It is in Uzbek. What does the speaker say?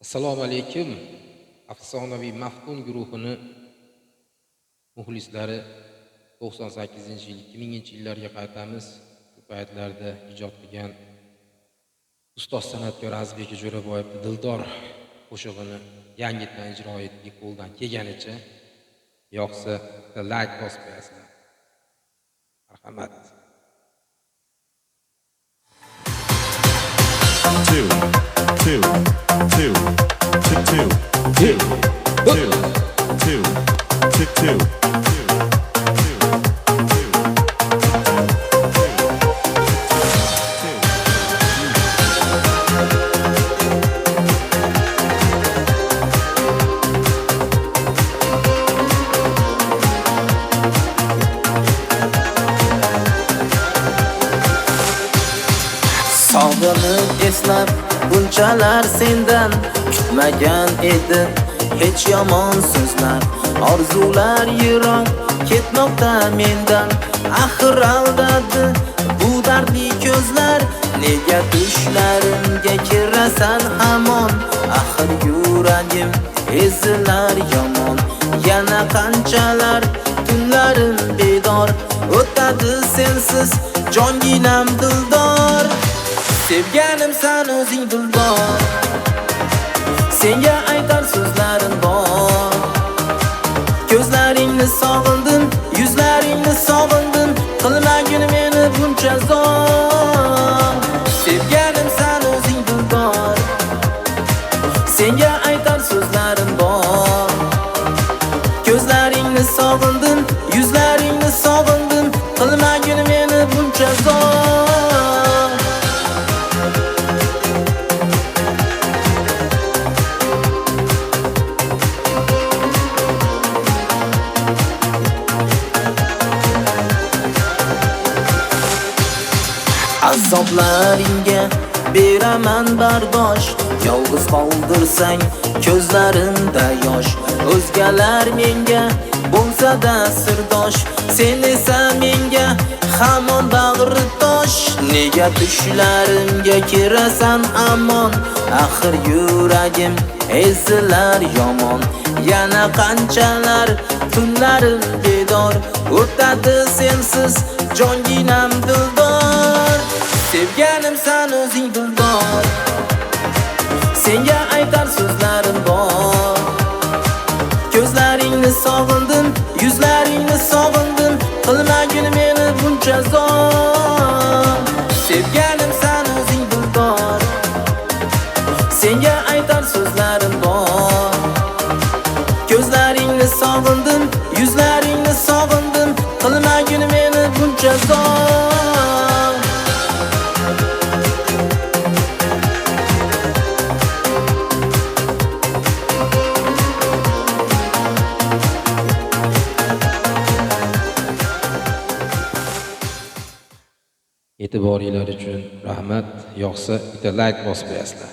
Assalomu alaykum. Afsonaviy Maftun guruhini muxlislari 98-yil, 2000-yillarga qaytamiz. Shu paytlarda ijod qilgan ustoz san'atkor Azizbek Jo'raboyevning Dildor qo'shig'ini yangidan ijro etdik qo'ldan kelganicha. Yoqsa like bosib qo'yasizlar. Marhamat. 2 2 2 2 2 2 2 2 2 2. Sog'inib eslab bunchalar sendan kutmagan edim hech yomon so'zlar. Orzular yiroq ketmoqda mendan, axir aldadi bu dardli ko'zlar. Nega tushlarimga kirasan hamon, axir yuragim ezilar yomon. Yana qanchalar tunlarim bedor o'tadi sensiz jonginam dildor. Sevganim san o'zing dildor, senga aytar so'zlarim bor. Ko'zlaringni sog'indim, yuzlaringni sog'indim, qilmagin meni buncha zor. Sevganim san o'zing dildor, senga aytar so'zlarim bor. Ko'zlaringni sog'indim, yuzlaringni sog'indim, qilmagin meni buncha zor. Azoblaringga beraman bardosh, yolg'iz qoldirsang ko'zlarimda yosh. O'zgalar menga bo'lsa-da sirdosh, sen esa menga hamon bag'ri tosh. Nega tushlarimga kirasan amon, axir yuragim ezilar yomon. Yana qanchalar tunlarim bedor o'tadi sensiz jonginam dildor. Sevganim san o'zing dildor, senga aytar so'zlarim bor. Ko'zlaringni sog'indim, yuzlaringni sog'indim, qilmagin meni buncha zor. Sevganim san o'zing dildor, senga aytar so'zlarim bor. Ko'zlaringni sog'indim, yuzlaringni sog'indim, qilmagin meni buncha zor. E'tiboringlar uchun rahmat. Yoqsa bitta like bosib qo'yasizlar.